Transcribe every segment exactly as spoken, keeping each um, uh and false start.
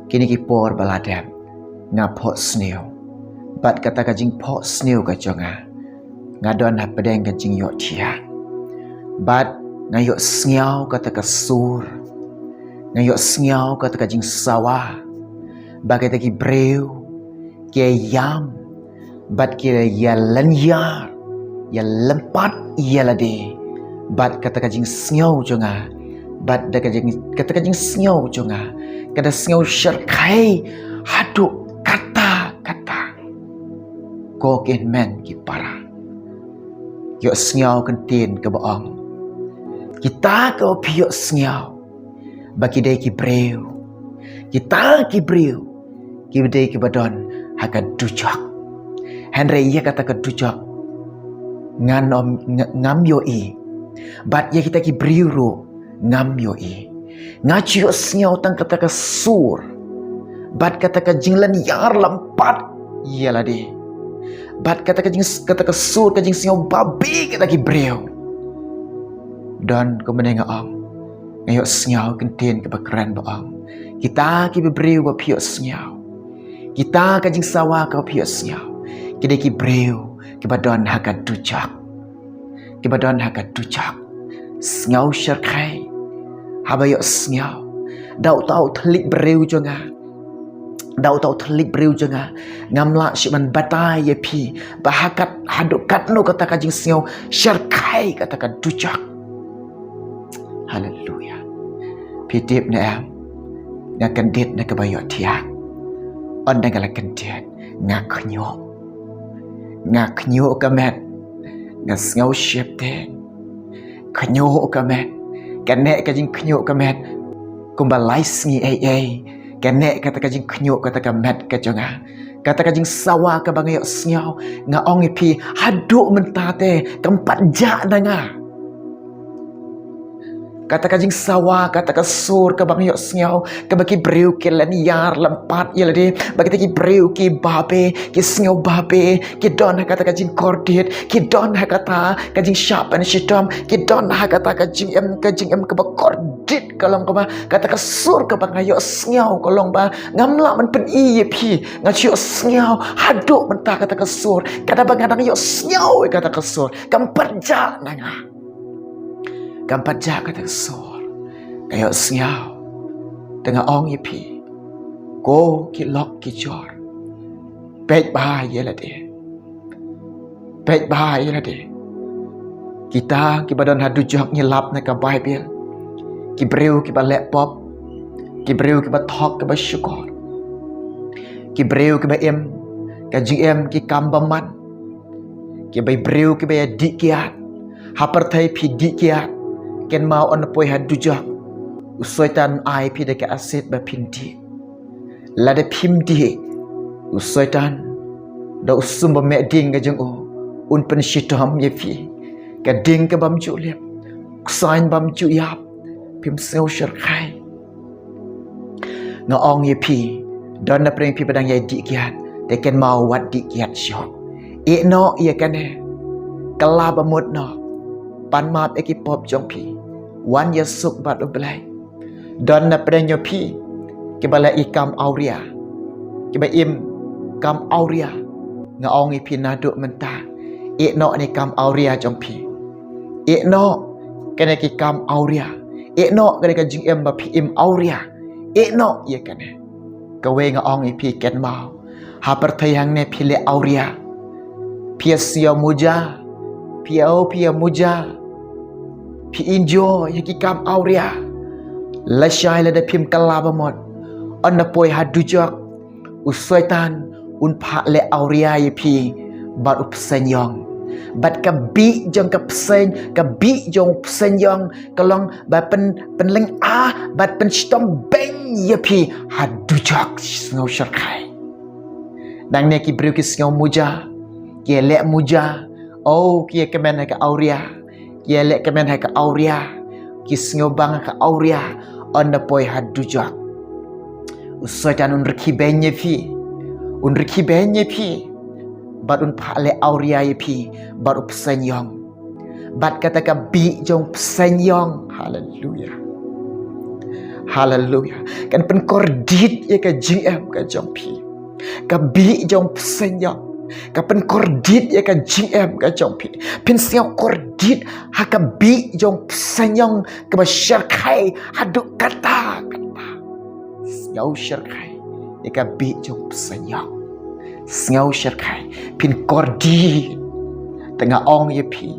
Kine ki por ba la dep nga phohsniew, bad kata ka jingphohsniew ka jong nga, nga don hapdeng ka jingïohthiah. Bad nga ïohsngew kata ka sur, nga ïohsngew kata ka jingsawa ba kita ki briew ki ïam, bad ki ïa lynñiar, ïa lympat ïa lade. Bad kata ka jingsngew jong nga, bad da ka jing, kata ka jingsngew jong nga, ka da sngew shyrkhei haduh katta katta. Ko ki hynmen ki para, ïohsngew ka ktien kaba ong, kita kiba phi ïohsngew ba ki dei ki briew, kita ki briew ki dei kiba don ha ka dujok. Hynrei ïa kata ka dujok ngan ym, nga, ngam ïohi. Bad ïa kita ki briew ruh ngam ïohi. Nga shu ïohsngew tang kata ka sur, bad kata ka jinglynñiar lympat ïa lade. Bad kata ka jing, kata ka sur, ka jingsngew babe kita ki briew. Don kumne nga ong, nga ïohsngew ka ktien kaba kren ba ong, kita ki briew ba phi ïohsngew, kita ka jingsawa kaba phi ïohsngew, ki dei ki briew kiba don ha ka dujok. Kiba don ha ka dujok. Sngew shyrkhei haba ïohsngew. Da uta u thylliej briew jong nga, da uta u thylliej briew jong nga, ngam lah shuh ban batai ïa phi ba ha kat, haduh katno kata ka jingsngew shyrkhei kata ka dujok. Haleluya. Phi tip ne em, nga kyndit na kaba ïohthiah. Ynda nga la kyndit, nga khñiuh. Nga khñiuh ka met, nga sngew sheptieng. Khñiuh ka met, kane ka jingkhñiuh ka met kumba lai sngi ei ei. Kane kata ka jingkhñiuh kata ka met ka jong nga, kata ka jingsawa kaba nga ïohsngew, nga ong ïa phi, haduh mynta te kam pat jah na nga. Kata ka jingsawa, kata ka sur kaba nga ïohsngew, kaba ki briew ki lynñiar lympat ïa lade, ba kita ki briew ki babe, ki sngew babe, ki don ha kata ka jingkordit, ki don ha kata ka jingshah pynshitom, ki don ha kata ka jingim, ka jingim kaba kordit, ka long kaba, kata ka sur kaba nga ïohsngew ka long ba ngam lah ban pyni ïa phi, nga shu ïohsngew haduh mynta kata ka sur, kata ba nga dang ïohsngew ïa kata ka sur, kam pat jah na nga. Kam pat jah kata ka sur. Nga ïohsngew, te nga ong ïa phi, ko ki lok ki jor, peit bha ïa lade. Peit bha ïa lade. Kita kiba don ha dujok ngi lap na ka Baibl, ki briew kiba leh pop, ki briew kiba thok kaba shukor, ki briew kiba im ka jingim ki kam bymman, kiba briew kiba ïa dih kiad. Ha pyrthei phi dih kiad, kynmaw ynda poi ha dujok, u Soitan ai phi da ka asid ba phin dih. Lada phim dih, u Soitan da u sum ba meh ding ka jong u un pynshitom ïa phi. Ka ding ka bym ju lip, u ksaiñ bym ju ïap, phim sngew shyrkhei. Nga ong ïa phi, don na pdeng phi ba dang ïa dih kiad, te kynmaw wat dih kiad shuh. Ïeh noh ïa kane, kylla ba mut noh, pan map ïa ki pop jong phi, wan ïa suk bad U Blei. Don na pdeng jong phi kiba leh i kam awria, kiba im kam awria. Nga ong ïa phi naduh mynta, ïeh noh ïa i kam awria jong phi. Ïeh noh kane ki kam awria. Ïeh noh kane ka jingim ba phi im awria. Ïeh noh ïa kane. Kawei nga ong ïa phi, kynmaw, ha pyrthei hangne phi leh awria. Phi ïa siaw muja, phi ïa, phi ïa muja, phi enjoy ïa ki kam awria. Lashai lada phim kylla ba mut, ynda poi ha dujok, u Soitan un phah leh awria ïa phi bad u bseiñ ïong. Bad ka bih jong ka bseiñ, ka bih jong u bseiñ ïong, ka long ba pyn, pynlyngngoh bad pynshitom beiñ ïa phi ha dujok. Sngew shyrkhei. Nangne ki briew ki sngew muja, ki ïa leh muja, oh, ki ïa kmen ha ka awria, ki ïa leh kmen ha ka awria, ki sngew bang ha ka awria, ynda poi ha dujok, u Soitan un rkhie beiñ ïa phi, un rkhie beiñ ïa phi, bad un phah leh awria ïa phi bad u bseiñ ïong. Bad kata ka bih jong u bseiñ ïong. Haleluya. Haleluya. Kan pynkordit ïa ka jingim ka jong phi. Ka bih jong phi sngewbha. Ka pynkordit ïa ka jingim ka jong phi. Phin sngewkordit ha ka bih jong phi sngewbha kaba shyrkhei haduh katta katta. Sngewshyrkhei ïa ka bih jong phi sngewbha. Sngewshyrkhei phin kordit. Te nga ong ïa phi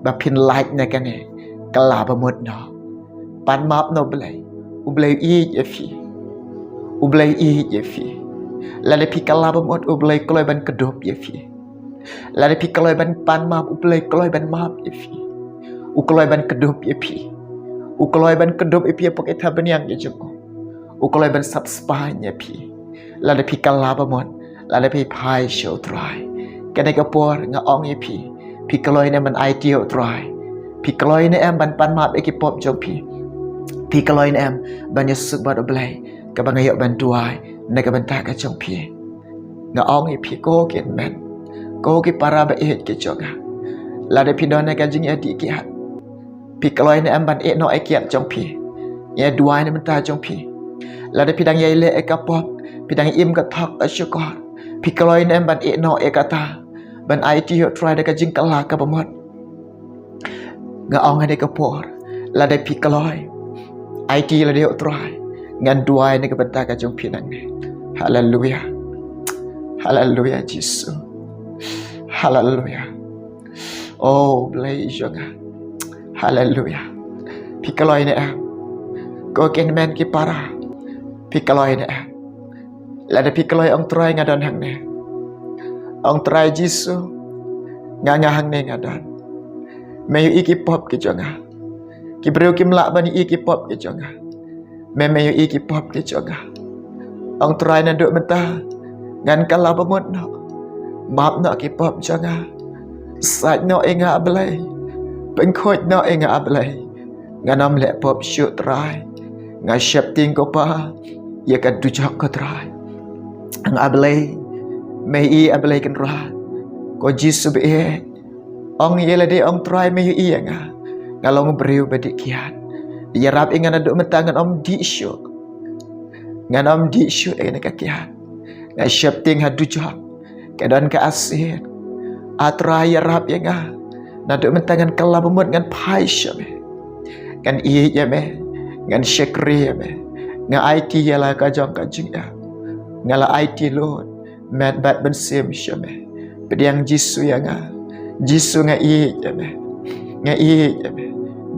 ba phin lait na kane ka la ba mut noh. Pan map na U Blei. U Blei u ïeit ïa phi. U Blei u ïeit ïa phi. Lada phi kylla ba mut U Blei u kloi ban kdup ïa phi. Lada phi kloi ban pan map U Blei u kloi ban map ïa phi. U kloi ban kdup ïa phi. U kloi ban kdup ïa phi hapoh ki thapniang ki jong u. U kloi ban sap spah ïa phi. Lada phi kylla ba mut, lada phi phai sha U Trai. Kane ka por nga ong ïa phi. Phi kloi ne em ban aiti ïa U Trai. Phi kloi ne em ban pan map ïa ki pop jong phi. Phi kloi ne em ban ïasuk bad U Blei. Kaba nga ïoh ban duwai na ka bynta ka jong phi. Nga ong ïa phi ko ki hynmen, ko ki para ba ïeit ki jong nga. Lada phi don ha ka jingïadih kiad. Phi kloi ne em ban ïeh noh ïa kiad jong phi. Ïa duwai na bynta jong phi. Lada phi dang ïai leh ïa ka pop, phi dang im ka thok ka shukor. Phi kloi ne em ban ïeh noh ïa kata. Ban aiti ïa U Trai da ka jingkylla kaba mut. Nga ong ha kane ka por. Lada phi kloi. Aiti lada ïa U Trai. Ngan duwai na ka bynta ka jong phi nangne. Haleluya. Haleluya Jisu. Haleluya. O Blei jong nga. Haleluya. Phi kloi ne em. Ko ki hynmen ki para. Phi kloi ne em. Lada phi kloi Ong Trai nga don hangne. Ong Trai Jisu. Nga nga hangne nga don. Me ïohi ki pop ki jong nga. Ki briew kim lah ban ïohi ki pop ki jong nga. Me me ïohi ki pop ki jong nga. Ong Trai naduh mynta. Ngan kylla ba mut noh. Map noh ki pop jong nga. Sait noh ïa nga A Blei. Pynkhuid noh ïa nga A Blei. Ngan ym leh pop shuh Trai. Nga sheptieng ko Pa. Ïa ka dujok ko Trai. Nga A Blei. Me i A Blei Kynrad. Ko Jisu ba ïeit. Ong ïa lade Ong Trai me ïohi ïa nga. Nga long briew ba dih kiad. Ïarap ïa nga naduh mynta ngan ym dih shuh. Ngan ym dih shuh ïa kane ka kiad. Nga sheptieng ha dujok. Ka don ka asid. A Trai ïarap ïa nga. Naduh mynta ngan kylla ba mut ngan phai sha me. Ngan ïeit ïa me. Ngan shakri ïa me. Nga aiti ïa la ka jong ka jingim. Nga la aiti lut. Met bad mynsiem sha me. Pdiang Jisu ïa nga. Jisu nga ïeit ïa me. Nga ïeit ïa me.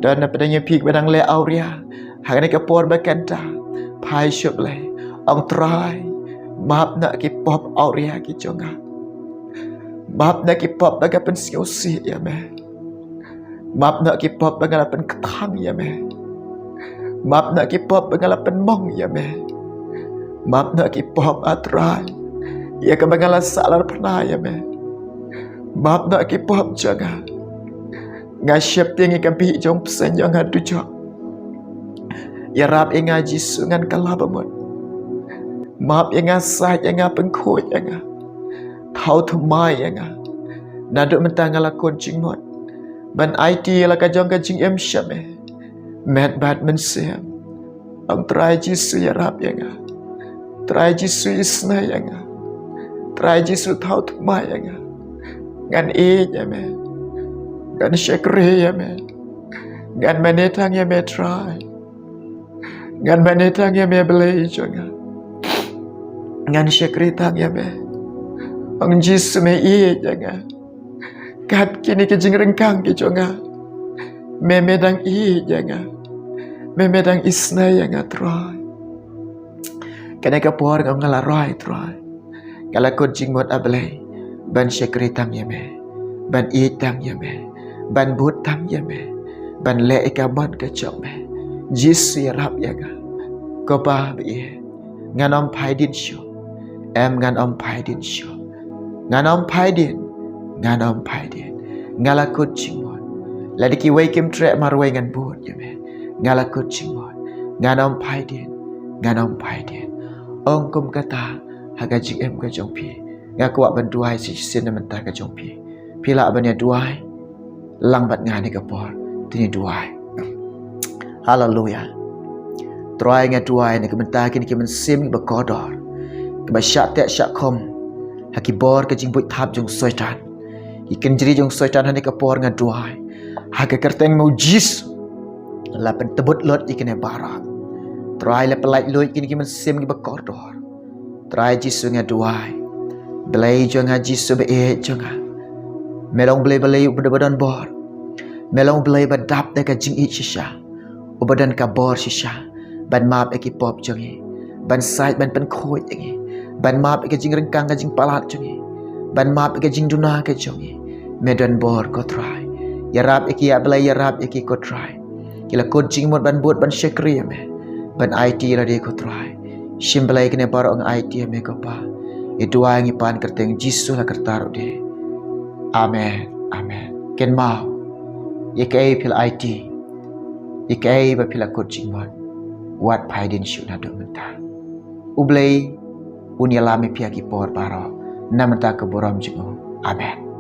Don na pdiang ïa phi ba dang leh awria. Ha kane ka por ba kynta. Phai sha U Blei. Ong Trai. Map noh ki pop awria ki jong nga. Map noh ki pop ba nga pynsngewsih ïa me. Map noh ki pop ba nga la pynkthang ïa me. Map noh ki pop ba nga la pynmong ïa me. Map noh ki pop A Trai. Ïa kaba nga la sah larphna ïa me. Map noh ki pop jong nga. Nga sheptieng ïa ka bih jong phi sngewbha ha dujok. Ïarap ïa nga Jisu ngan kylla ba mut. Map ïa nga sait ïa nga pynkhuid ïa nga. Thaw thymmai ïa nga. Naduh mynta nga la kut jingmut. Ban aiti ïa la ka jong ka jingim sha me. Met bad mynsiem. Ong Trai Jisu ïarap ïa nga. Trai Jisu isnei ïa nga. Trai Jisu thaw thymmai ïa nga. Ngan ïeit ïa me. Ngan shakri ïa me. Ngan mane tang ïa me Trai. Ngan mane tang ïa me Blei jong nga. Ngan shakri tang ïa me. Ong Jisu me ïeit ïa nga. Kat kine ki jingryngkang ki jong nga. Me me dang ïeit ïa nga. Me me dang isnei ïa nga Trai. Kane ka por nga la roi Trai. Nga la kut jingmut A Blei. Ban shakri tang ïa me. Ban ïeit tang ïa me. Ban bud tang ïa me. Ban leh ïa ka mon ka jong me. Jisu ïarap ïa nga. Ko Pa ba ïeit. Ngan ym phai dien shuh. Em ngan ym phai dien shuh. Ngan ym phai dien. Ngan ym phai dien. Nga la kut jingmut. Lada kiwei kim treh marwei ngan bud ïa me. Nga la kut jingmut. Ngan ym phai dien. Ngan ym phai dien. Ong kum kata ha ka jingim ka jong phi. Nga kwah ban duwai shisien na bynta ka jong phi. Phi lah ban ïa duwai. Lang bad nga ha kane ka por. Te ngin duwai. Haleluya. Trai, nga duwai na ka bynta kine ki mynsiem kiba kordor, kiba shah teh shah khum ha ki bor ka jingbuit thap jong Soitan, ki kynjri jong Soitan ha kane ka por. Nga duwai ha ka kyrteng mo Jisu, la pyntbut lut ïa kine baroh. Trai, la pyllait lut ïa kine ki mynsiem kiba kordor. Trai Jisu, nga duwai, Blei jong nga, Jisu ba ïeit jong nga, me long Blei, Blei uba don bor. Me long Blei ba dap da ka jingïeit shisha, uba don ka bor shisha ban map ïa ki pop jong ngi, ban sait, ban pynkhuid ïa ngi, ban map ïa ka jingryngkang ka jingpalat jong ngi, ban map ïa ka jingduna ka jong ngi. Me don bor ko Trai. Ïarap ïa ki, ïa Blei, ïarap ïa ki ko Trai. Ki la kut jingmut ban bud ban shakri ïa me, ban aiti ïa lade ko Trai. Shim Blei, kine baroh nga aiti ïa me ko Pa. Nga duwai, nga pan ha ka kyrteng Jisu la kyrta ruh de. Amen. Amen. Kynmaw, ïa kaei phi la aiti, ïa kaei ba phi la kut jingmut, wat phai dien shuh naduh mynta. U Blei un ïalam ïa phi ha ki por baroh. Na ka bynta ka burom jong u. Amen.